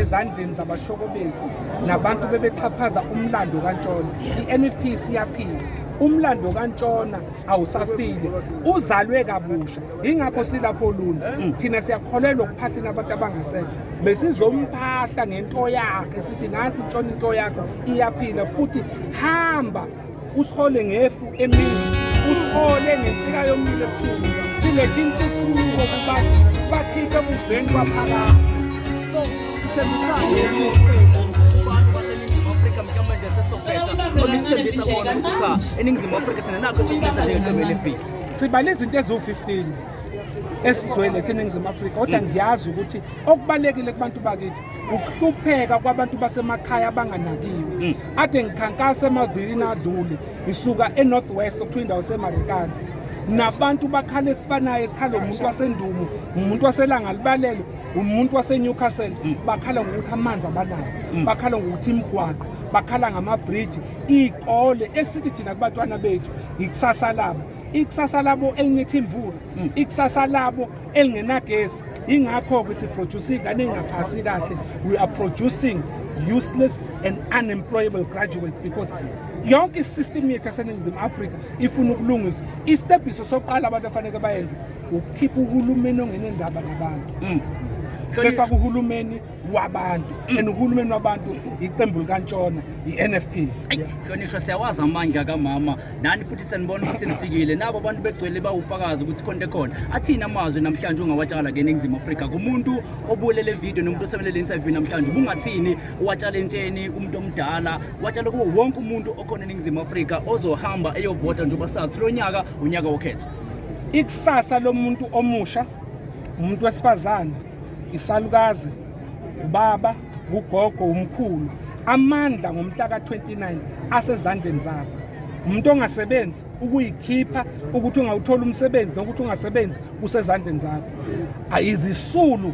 Ezandleni zabashokobezi nabantu bebexhaphaza umlando kaNtshona. I-NFP siyaphila, umlando kaNtshona awusafile, uzalwe kabusha. Ingakho silapho luna. Thina siyakholelwa ukuphahleni abantu abangasekho. Besizomphahla ngento yakhe, sithi nathi Ntshona, into yakho iyaphila futhi. Hamba usihole ngefu emini, usihole ngensika yomlilo ebusuku, silethe intuthuko kubantu, sibakhiphe ebubheni kwaphakade. So uthembisani kubantu baseNingizimu Afrika mhlawumbe nje sesophetha, olikuthembisa bona ukuthi cha, eNingizimu Afrika thina nakho esikuletha njengeqembu le-NFP? Sibale izinto eziwu-15 esizoyiletha eNingizimu Afrika, kodwa ngiyazi ukuthi okubalulekile kubantu bakithi ukuhlupheka kwabantu basemakhaya abanganakiwe. Ade ngikhankasa emavikini adlule, ngisuka e-North West, okuthiwa indawo seMarikana, nabantu bakhala esifanayo esikhala umuntu waseNdumo, umuntu waseLanga Libalele, umuntu waseNewcastle. Bakhala ngokuthi amanzi abanawo, bakhala ngokuthi imigwaqo, bakhala ngamabhriji, iy'kole esithi thina kubantwana bethu ikusasa labo, ikusasa labo elinetha imvula, ikusasa labo elingenagesi. Ingakho-ke siproduce iy'ngane ey'ngaphasi kahle. We are producing useless and unemployable graduates because yonke isystem yethu yaseNingizimu Afrika ifuna ukulungisa. Isitebhiso sokuqala abantu afanele bayenze ukukhipha uhulumeni ongenendaba nabantu, befaka uhulumeni wabantu, and uhulumeni wabantu iqembu likaNtshona, i-NFP. Hlonishwa, siyawazi amandla kamama nani, futhi sanibona ukuthi nifikile nabo abantu begcwele, bawufakazi ukuthi khona into ekhona. Athini amazwi namhlanje ungawatshala ke eNingizimu Afrika kumuntu obule le video nomuntu othamele le interview namhlanje? Ubungathini uwatshala entsheni, umuntu omdala, watshala kuwo wonke umuntu okhona eNingizimu Afrika ozohamba eyovota, njengoba sazi lo nyaka unyaka wokhetho? Ikusasa lomuntu omusha, umuntu wesifazane, isalukazi, ubaba, ugogo, umkhulu, amandla ngomhla ka-29 asezandleni zakho. Umuntu ongasebenzi, ukuyikhipha ukuthi ungawuthola umsebenzi nokuthi ungasebenzi kusezandleni zakho. Ayizisulu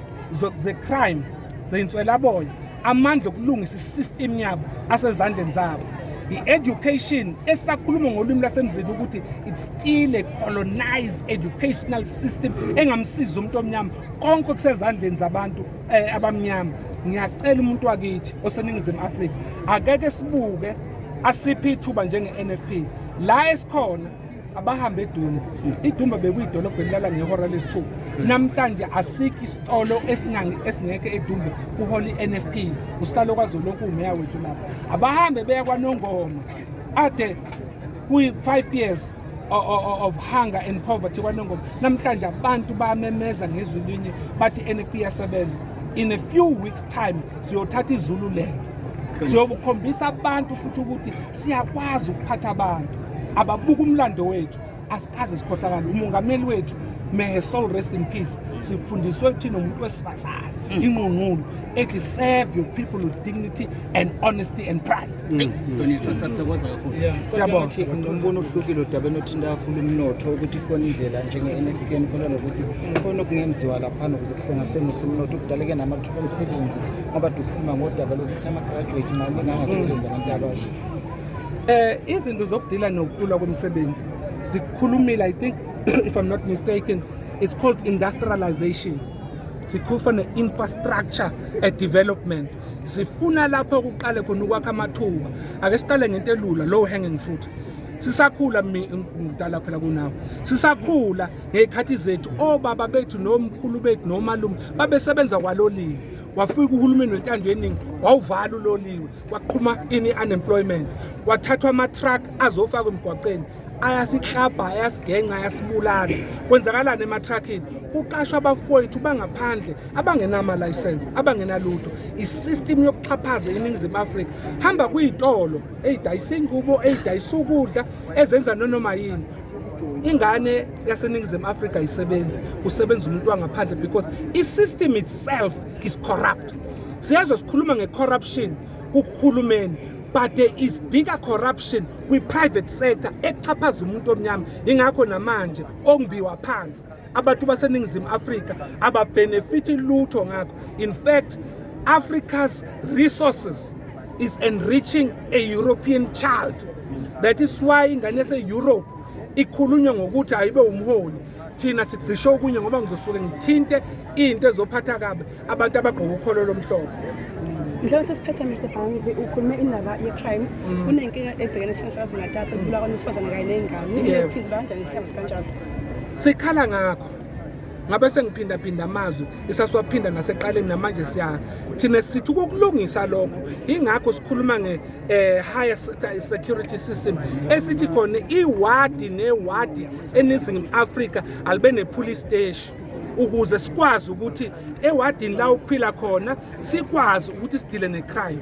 ze-crime, zeyinswelaboya, amandla okulungisa isystem yabo asezandleni zabo. I-education esakhuluma ngolwimi lwasemzini ukuthi it's still a colonized educational system engamsiza umuntu omnyama, konke kusezandleni zabantu abamnyama. Ngiyacela umuntu wakithi oseNingizimu Afrika, akeke sibuke, asiphe ithuba njenge-NFP la esikhona. Abahambe eDumbe. IDumbe bekuyidolobha elilala ngehora lesithupha. Namhlanje asikho isitolo esingekho eDumbe kuhola i-NFP. Usihlalo kwaZolonke, umeya wethu lapha. Abahambe beya kwaNongoma, ade kuyi-5 years of hunger and poverty kwaNongoma. Namhlanje abantu bayamemeza ngezwi linye, bathi i-NFP iyasebenza. In a few weeks' time siyothatha iZululand, siyokukhombisa abantu futhi ukuthi siyakwazi ukuphatha abantu. Ababuka umlando wethu, asikaze sikhohlakale. Umongameli wethu, may her soul rest in peace, sifundiswe thina umuntu wesifazane, ingqungqulu ethi serve your people with dignity and honesty and pride. Hlonishwa, siyathokoza kakhulu. Siyabonga. Nombono ohlukile odabeni othinta kakhulu umnotho, ukuthi khona indlela njenge-NFP enikholwa nokuthi khona okungenziwa laphana ukuze kuhlengahlengiswe umnotho, kudaleke namathuba emisebenzi, ngoba ukhuluma ngodaba lokuthi ama-graduate maningi angasebenzi, abantu abasha? Izinto zokudila nokuntula kwemisebenzi sikhulumile. I think, if I'm not mistaken, it's called industrialization. Sikhuluma ne-infrastructure development. Sifuna lapho kuqale khona ukwakha amathuba. Ake siqale ngento elula, low hanging fruit. Sisakhula, ngidala phela kunawo, sisakhula ngey'khathi zethu, obaba bethu nomkhulu bethu nomalume babesebenza kwaloliwe. Wafika uhulumeni wentando yeningi, wawuvala uloliwe, kwaqhuma ini? Unemployment. Wathathwa ama-truck azofakwa emgwaqeni, ayasiklabha, ayasigenca, ayasibulala. Kwenzakalani ema-truckini? Kuqashwa abafowethu bangaphandle abangenama-license, abangenalutho. Isystem yokuxhaphaza iNingizimu Afrika. Hamba kuyitolo ey'dayisa ingubo, ey'dayisa ukudla, ezenza nonoma yini, ingane yaseNingizimu Afrika ayisebenzi, kusebenza umuntu wangaphandle because i-system itself is corrupt. Siyazwa sikhuluma nge-corruption kuhulumeni, but there is bigger corruption kwi-private sector exhaphaza umuntu omnyama. Ingakho namanje okumbiwa phansi abantu baseNingizimu Afrika ababenefithi lutho ngakho. In fact, Africa's resources is enriching a European child. That is why ingane yase-Europe ikhulunywa ngokuthi ayibe umholi. Thina sigqishe okunye ngoba ngizosuke ngithinte into ezophatha kabi abantu abagqoka ukholo lomhlobo. Mhlawumbe sesiphethe, Mr Barnes, ukhulume indaba ye-crime. Kunenkinga ebhekene esifundeni saKwaZulu-Natal sokubulawa kwabantu besifazane kanye ney'ngane. I-NFP kanjani isihlava sikanjalo? Sikhala ngakho, ngabe sengiphindaphinda amazwi isasiwaphinda naseqaleni namanje. Siya thina sithi ukulungisa lokho, ingakho sikhuluma nge higher security system, esithi khona iwadi newadi eNingizimu Afrika alibe ne-police station, ukuze sikwazi ukuthi ewadini la ukuphila khona sikwazi ukuthi sidile ne-crime.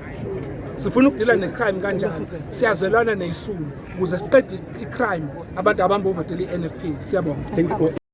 Sifuna ukudila ne-crime kanjalo, siyazwelana neyisulu ukuze siqede i-crime. Abantu abambe uvotele i-NFP. Siyabonga. Thank you.